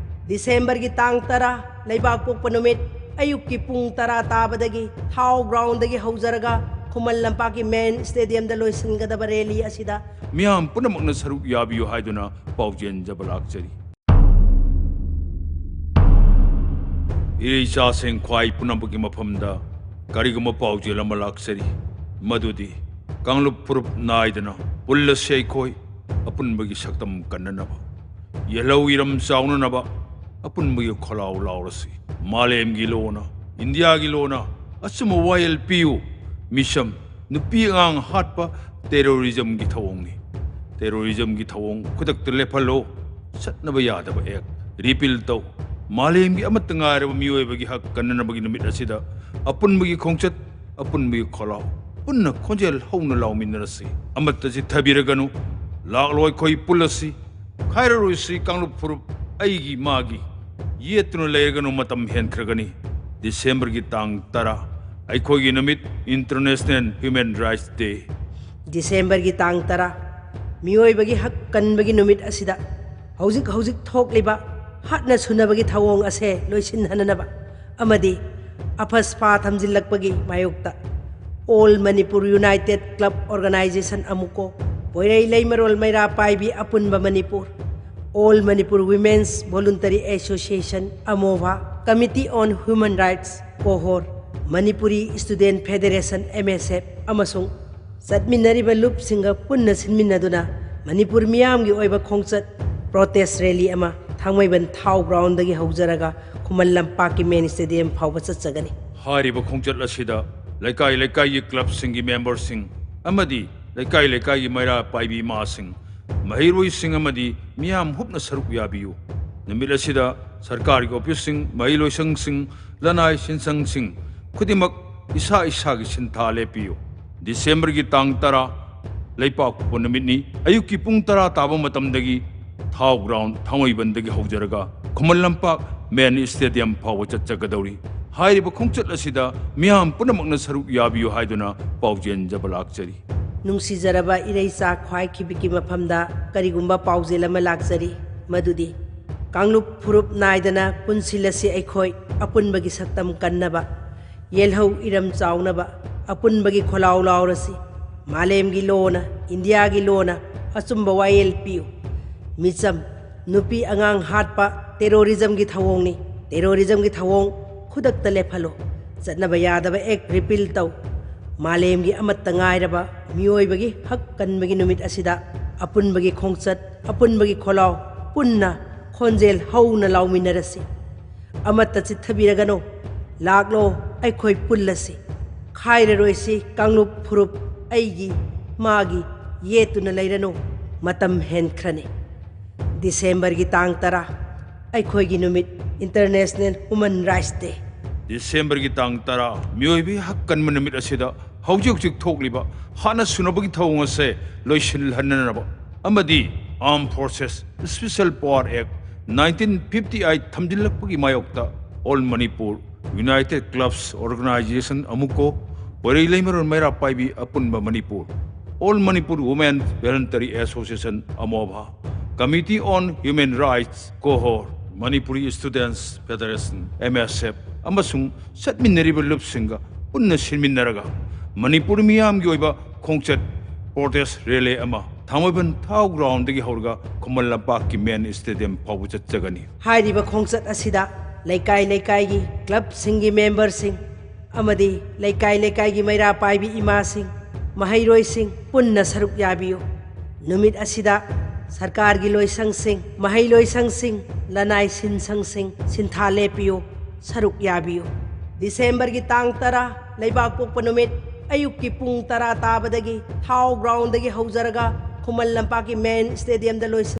ꯗꯤꯁꯦꯝꯕꯔꯒꯤ ꯇꯥꯡ ꯇꯔꯥ, ꯂꯩꯕꯥꯛ ꯄꯣꯛꯄ ꯅꯨꯃꯤꯠ, ꯑꯌꯨꯛꯀꯤ ꯄꯨꯡ ꯇꯔꯥ ꯇꯥꯕꯗꯒꯤ ꯊꯥꯎ ꯒ꯭ꯔꯥꯎꯟꯗꯒꯤ ꯍꯧꯖꯔꯒ ꯈꯨꯃꯟ ꯂꯝꯄꯥꯛꯀꯤ ꯃꯦꯟ ꯁ꯭ꯇꯦꯗꯤꯌꯝꯗ ꯂꯣꯏꯁꯤꯟꯒꯗꯕ ꯔꯦꯂꯤ ꯑꯁꯤꯗ ꯃꯤꯌꯥꯝ ꯄꯨꯝꯅꯃꯛꯅ ꯁꯔꯨꯛ ꯌꯥꯕꯤꯌꯨ ꯍꯥꯏꯗꯨꯅ ꯄꯥꯎꯖꯦꯟꯖꯕ ꯂꯥꯛꯆꯔꯤ꯫ ꯏꯔꯩꯆꯥ ꯁꯦꯡꯈ꯭ꯋꯥꯏ ꯄꯨꯝꯅꯃꯛꯀꯤ ꯃꯐꯝꯗ ꯀꯔꯤꯒꯨꯝꯕ ꯄꯥꯎꯖꯦꯜ ꯑꯃ ꯂꯥꯛꯆꯔꯤ, ꯃꯗꯨꯗꯤ ꯀꯥꯡꯂꯨꯞ ꯐꯨꯔꯨꯞ ꯅꯥꯏꯗꯅ ꯄꯨꯜꯂꯁꯤ ꯑꯩꯈꯣꯏ, ꯑꯄꯨꯟꯕꯒꯤ ꯁꯛꯇꯝ ꯀꯟꯅꯅꯕ꯫ ꯌꯦꯜꯍꯧ ꯏꯔꯝ ꯆꯥꯎꯅꯅꯕ ꯑꯄꯨꯟꯕꯒꯤ ꯈꯣꯜꯂꯥꯎ ꯂꯥꯎꯔꯁꯤ꯫ ꯃꯥꯂꯦꯝꯒꯤ ꯂꯣꯟꯅ, ꯏꯟꯗꯤꯌꯥꯒꯤ ꯂꯣꯟꯅ ꯑꯆꯨꯝꯕ ꯋꯥꯌꯦꯜ ꯄꯤꯌꯨ꯫ ꯃꯤꯁꯝ, ꯅꯨꯄꯤ ꯑꯉꯥꯡ ꯍꯥꯠꯄ, ꯇꯦꯔꯣꯔꯤꯖꯝꯒꯤ ꯊꯧꯑꯣꯡꯅꯤ꯫ ꯇꯦꯔꯣꯔꯤꯖꯝꯒꯤ ꯊꯧꯑꯣꯡ ꯈꯨꯗꯛꯇ ꯂꯦꯞꯍꯜꯂꯣ꯫ ꯆꯠꯅꯕ ꯌꯥꯗꯕ ꯑꯦꯛ ꯔꯤꯄꯤꯜ ꯇꯧ꯫ ꯃꯥꯂꯦꯝꯒꯤ ꯑꯃꯠꯇ ꯉꯥꯏꯔꯕ ꯃꯤꯑꯣꯏꯕꯒꯤ ꯍꯛ ꯀꯟꯅꯅꯕꯒꯤ ꯅꯨꯃꯤꯠ ꯑꯁꯤꯗ ꯑꯄꯨꯟꯕꯒꯤ ꯈꯣꯡꯆꯠ, ꯑꯄꯨꯟꯕꯒꯤ ꯈꯣꯜꯂꯥꯎ, ꯄꯨꯟꯅ ꯈꯣꯟꯖꯦꯜ ꯍꯧꯅ ꯂꯥꯎꯃꯤꯟꯅꯔꯁꯤ꯫ ꯑꯃꯠꯇ ꯆꯤꯠꯊꯕꯤꯔꯒꯅꯨ꯫ ꯂꯥꯛꯂꯣ ꯑꯩꯈꯣꯏ ꯄꯨꯜꯂꯁꯤ꯫ ꯈꯥꯏꯔꯔꯣꯏꯁꯤ ꯀꯥꯡꯂꯨꯞ ꯐꯨꯔꯨꯞ ꯑꯩꯒꯤ ꯃꯥꯒꯤ꯫ ꯌꯦꯠꯇꯨꯅ ꯂꯩꯔꯒꯅꯨ, ꯃꯇꯝ ꯍꯦꯟꯈ꯭ꯔꯒꯅꯤ꯫ ꯗꯤꯁꯦꯝꯕꯔꯒꯤ ꯇꯥꯡ ꯇꯔꯥ, ꯑꯩꯈꯣꯏꯒꯤ ꯅꯨꯃꯤꯠ, International Human Rights Day꯫ ꯗꯤꯁꯦꯝꯕꯔꯒꯤ ꯇꯥꯡ ꯇꯔꯥ, ꯃꯤꯑꯣꯏꯕꯒꯤ ꯍꯛ ꯀꯟꯕꯒꯤ ꯅꯨꯃꯤꯠ ꯑꯁꯤꯗ ꯍꯧꯖꯤꯛ ꯍꯧꯖꯤꯛ ꯊꯣꯛꯂꯤꯕ ꯍꯥꯠꯅ ꯁꯨꯅꯕꯒꯤ ꯊꯧꯑꯣꯡ ꯑꯁꯦ ꯂꯣꯏꯁꯤꯟꯍꯟꯅꯅꯕ ꯑꯃꯗꯤ ꯑꯐꯁꯄꯥ ꯊꯝꯖꯤꯜꯂꯛꯄꯒꯤ ꯃꯥꯌꯣꯛꯇ All Manipur United Club Organization, ꯑꯃꯨꯀꯣ, ꯄꯣꯏꯔꯩ ꯂꯩꯃꯔꯣꯜ ꯃꯩꯔꯥ ꯄꯥꯏꯕꯤ ꯑꯄꯨꯟꯕ Manipur, All Manipur Women's Voluntary Association, ꯑꯃꯣꯚꯥ, Committee on Human Rights, ꯀꯣꯍꯣꯔ, Manipuri Student Federation, M S F, ꯑꯃꯁꯨꯡ ꯆꯠꯃꯤꯟꯅꯔꯤꯕ ꯂꯨꯞꯁꯤꯡꯒ ꯄꯨꯟꯅ ꯁꯤꯟꯃꯤꯟꯅꯗꯨꯅ ꯃꯅꯤꯄꯨꯔ ꯃꯤꯌꯥꯝꯒꯤ ꯑꯣꯏꯕ ꯈꯣꯡꯆꯠ, ꯄ꯭ꯔꯣꯇꯦꯁ ꯔꯦꯂꯤ ꯑꯃ ꯊꯥꯡꯃꯩꯕꯟ ꯊꯥꯎ ꯒ꯭ꯔꯥꯎꯟꯗꯒꯤ ꯍꯧꯖꯔꯒ ꯈꯨꯃꯟ ꯂꯝꯄꯥꯛꯀꯤ ꯃꯦꯟ ꯁ꯭ꯇꯦꯗꯤꯌꯝ ꯐꯥꯎꯕ ꯆꯠꯆꯒꯅꯤ꯫ ꯍꯥꯏꯔꯤꯕ ꯈꯣꯡꯆꯠ ꯑꯁꯤꯗ ꯂꯩꯀꯥꯏ ꯂꯩꯀꯥꯏꯒꯤ ꯀ꯭ꯂꯕꯁꯤꯡꯒꯤ ꯃꯦꯝꯕꯔꯁꯤꯡ ꯑꯃꯗꯤ ꯂꯩꯀꯥꯏ ꯂꯩꯀꯥꯏꯒꯤ ꯃꯩꯔꯥ ꯄꯥꯏꯕꯤ ꯏꯃꯥꯁꯤꯡ, ꯃꯍꯩꯔꯣꯏꯁꯤꯡ ꯑꯃꯗꯤ ꯃꯤꯌꯥꯝ ꯍꯨꯞꯅ ꯁꯔꯨꯛ ꯌꯥꯕꯤꯌꯨ꯫ ꯅꯨꯃꯤꯠ ꯑꯁꯤꯗ ꯁꯔꯀꯥꯔꯒꯤ ꯑꯣꯐꯤꯁꯁꯤꯡ, ꯃꯍꯩ ꯂꯣꯏꯁꯪꯁꯤꯡ, ꯂꯅꯥꯏ ꯁꯤꯟꯁꯪꯁꯤꯡ ꯈꯨꯗꯤꯡꯃꯛ ꯏꯁꯥ ꯏꯁꯥꯒꯤ ꯁꯤꯟꯊꯥ ꯂꯦꯞꯄꯤꯌꯨ꯫ ꯗꯤꯁꯦꯝꯕꯔꯒꯤ ꯇꯥꯡ ꯇꯔꯥ, ꯂꯩꯄꯥꯛꯄꯣꯛꯄ ꯅꯨꯃꯤꯠꯅꯤ꯫ ꯑꯌꯨꯛꯀꯤ ꯄꯨꯡ ꯇꯔꯥ ꯇꯥꯕ ꯃꯇꯝꯗꯒꯤ ꯊꯥꯎ ꯒ꯭ꯔꯥꯎꯟ, ꯊꯥꯡꯃꯩꯕꯟꯗꯒꯤ ꯍꯧꯖꯔꯒ ꯈꯨꯃꯟ ꯂꯝꯄꯥꯛ ꯃꯦꯟ ꯁ꯭ꯇꯦꯗꯤꯌꯝ ꯐꯥꯎꯕ ꯆꯠꯆꯒꯗꯧꯔꯤ꯫ ꯍꯥꯏꯔꯤꯕ ꯈꯣꯡꯆꯠ ꯑꯁꯤꯗ ꯃꯤꯌꯥꯝ ꯄꯨꯝꯅꯃꯛꯅ ꯁꯔꯨꯛ ꯌꯥꯕꯤꯌꯨ ꯍꯥꯏꯗꯨꯅ ꯄꯥꯎꯖꯦꯟꯖꯕ ꯂꯥꯛꯆꯔꯤ꯫ ꯅꯨꯡꯁꯤꯖꯔꯕ ꯏꯔꯩꯆꯥ ꯈ꯭ꯋꯥꯏꯈꯤꯕꯤꯒꯤ ꯃꯐꯝꯗ ꯀꯔꯤꯒꯨꯝꯕ ꯄꯥꯎꯖꯦꯜ ꯑꯃ ꯂꯥꯛꯆꯔꯤ, ꯃꯗꯨꯗꯤ ꯀꯥꯡꯂꯨꯞ ꯐꯨꯔꯨꯞ ꯅꯥꯏꯗꯅ ꯄꯨꯟꯁꯤꯜꯂꯁꯤ ꯑꯩꯈꯣꯏ, ꯑꯄꯨꯟꯕꯒꯤ ꯁꯛꯇꯝ ꯀꯟꯅꯕ, ꯌꯦꯜꯍꯧ ꯏꯔꯝ ꯆꯥꯎꯅꯕ, ꯑꯄꯨꯟꯕꯒꯤ ꯈꯣꯜꯂꯥꯎ ꯂꯥꯎꯔꯁꯤ꯫ ꯃꯥꯂꯦꯝꯒꯤ ꯂꯣꯅ, ꯏꯟꯗꯤꯌꯥꯒꯤ ꯂꯣꯅ ꯑꯆꯨꯝꯕ ꯋꯥꯌꯦꯜ ꯄꯤꯌꯨ꯫ ꯃꯤꯆꯝ, ꯅꯨꯄꯤ ꯑꯉꯥꯡ ꯍꯥꯠꯄ ꯇꯦꯔꯣꯔꯤꯖꯝꯒꯤ ꯊꯧꯑꯣꯡꯅꯤ꯫ ꯇꯦꯔꯣꯔꯤꯖꯝꯒꯤ ꯊꯧꯑꯣꯡ ꯈꯨꯗꯛꯇ ꯂꯦꯞꯍꯜꯂꯨ꯫ ꯆꯠꯅꯕ ꯌꯥꯗꯕ ꯑꯦꯛ ꯔꯤꯄꯤꯜ ꯇꯧ꯫ ꯃꯥꯂꯦꯝꯒꯤ ꯑꯃꯠꯇ ꯉꯥꯏꯔꯕ ꯃꯤꯑꯣꯏꯕꯒꯤ ꯍꯛ ꯀꯟꯕꯒꯤ ꯅꯨꯃꯤꯠ ꯑꯁꯤꯗ ꯑꯄꯨꯟꯕꯒꯤ ꯈꯣꯡꯆꯠ, ꯑꯄꯨꯟꯕꯒꯤ ꯈꯣꯜꯂꯥꯎ, ꯄꯨꯟꯅ ꯈꯣꯟꯖꯦꯜ ꯍꯧꯅ ꯂꯥꯎꯃꯤꯟꯅꯔꯁꯤ꯫ ꯑꯃꯠꯇ ꯆꯤꯠꯊꯕꯤꯔꯒꯅꯨ꯫ ꯂꯥꯛꯂꯣ, ꯑꯩꯈꯣꯏ ꯄꯨꯜꯂꯁꯤ꯫ ꯈꯥꯏꯔꯔꯣꯏꯁꯤ ꯀꯥꯡꯂꯨꯞ ꯐꯨꯔꯨꯞ, ꯑꯩꯒꯤ, ꯃꯥꯒꯤ, ꯌꯦꯠꯇꯨꯅ ꯂꯩꯔꯅꯨ꯫ ꯃꯇꯝ ꯍꯦꯟꯈ꯭ꯔꯅꯤ꯫ ꯗꯤꯁꯦꯝꯕꯔꯒꯤ ꯇꯥꯡ ꯇꯔꯥ, ꯑꯩꯈꯣꯏꯒꯤ ꯅꯨꯃꯤꯠ, International Human Rights Day꯫ ꯗꯤꯁꯦꯝꯕꯔꯒꯤ ꯇꯥꯡ ꯇꯔꯥ, ꯃꯤꯑꯣꯏꯕꯒꯤ ꯍꯛ ꯀꯟꯕ ꯅꯨꯃꯤꯠ ꯑꯁꯤꯗ ꯍꯧꯖꯤꯛ ꯍꯧꯖꯤꯛ ꯊꯣꯛꯂꯤꯕ ꯍꯥꯠꯅ ꯁꯨꯅꯕꯒꯤ ꯊꯧꯑꯣꯡ ꯑꯁꯦ ꯂꯣꯏꯁꯤꯜꯍꯟꯅꯅꯕ ꯑꯃꯗꯤ Armed Forces Special Power Act nineteen fifty eight ꯊꯝꯖꯤꯜꯂꯛꯄꯒꯤ ꯃꯥꯌꯣꯛꯇ All Manipur United Clubs Organization, ꯑꯃꯨꯀꯣ, ꯄꯣꯏꯔꯩ ꯂꯩꯃꯔꯣꯟ ꯃꯩꯔꯥ ꯄꯥꯏꯕꯤ ꯑꯄꯨꯟꯕ Manipur, All Manipur Women Voluntary Association, ꯑꯃꯣꯚꯥ, Committee on Human Rights, ꯀꯣꯍꯣꯔ, Manipuri Students Federation, M S F, ꯑꯃꯁꯨꯡ ꯆꯠꯃꯤꯟꯅꯔꯤꯕ ꯂꯨꯞꯁꯤꯡꯒ ꯄꯨꯟꯅ ꯁꯤꯟꯃꯤꯟꯅꯔꯒ ꯃꯅꯤꯄꯨꯔ ꯃꯤꯌꯥꯝꯒꯤ ꯑꯣꯏꯕ ꯈꯣꯡꯆꯠ, protest rally ꯑꯃ ꯊꯥꯡꯃꯩꯕꯟ ꯊꯥꯎ ground ꯗꯒꯤ ꯍꯧꯔꯒ ꯈꯨꯃꯟ ꯂꯝꯄꯥꯛꯀꯤ main stadium ꯐꯥꯎꯕ ꯆꯠꯆꯒꯅꯤ꯫ ꯍꯥꯏꯔꯤꯕ ꯈꯣꯡꯆꯠ ꯑꯁꯤꯗ ꯂꯩꯀꯥꯏ ꯂꯩꯀꯥꯏꯒꯤ club ꯁꯤꯡꯒꯤ member ꯁꯤꯡ ꯑꯃꯗꯤ ꯂꯩꯀꯥꯏ ꯂꯩꯀꯥꯏꯒꯤ ꯃꯩꯔꯥ ꯄꯥꯏꯕꯤ ꯏꯃꯥꯁꯤꯡ, ꯃꯍꯩꯔꯣꯏꯁꯤꯡ ꯄꯨꯟꯅ ꯁꯔꯨꯛ ꯌꯥꯕꯤꯌꯨ꯫ ꯅꯨꯃꯤꯠ ꯑꯁꯤꯗ ꯁꯔꯀꯥꯔꯒꯤ ꯂꯣꯏꯁꯪꯁꯤꯡ, ꯃꯍꯩꯂꯣꯏꯁꯪꯁꯤꯡ, ꯂꯅꯥꯏ ꯁꯤꯟꯁꯪꯁꯤꯡ ꯁꯤꯟꯊꯥ ꯂꯦꯞꯄꯤꯌꯨ, ꯁꯔꯨꯛ ꯌꯥꯕꯤꯌꯨ꯫ ꯗꯤꯁꯦꯝꯕꯔꯒꯤ ꯇꯥꯡ ꯇꯔꯥ, ꯂꯩꯕꯥꯛ ꯄꯣꯛꯄ ꯅꯨꯃꯤꯠ, ꯑꯌꯨꯛꯀꯤ ꯄꯨꯡ ꯇꯔꯥ ꯇꯥꯕꯗꯒꯤ ꯊꯥꯎ ground ꯗꯒꯤ ꯍꯧꯖꯔꯒ ꯈꯨꯃꯟ ꯂꯝꯄꯥꯛꯀꯤ main stadium ꯗ ꯂꯣꯏꯁꯤꯟ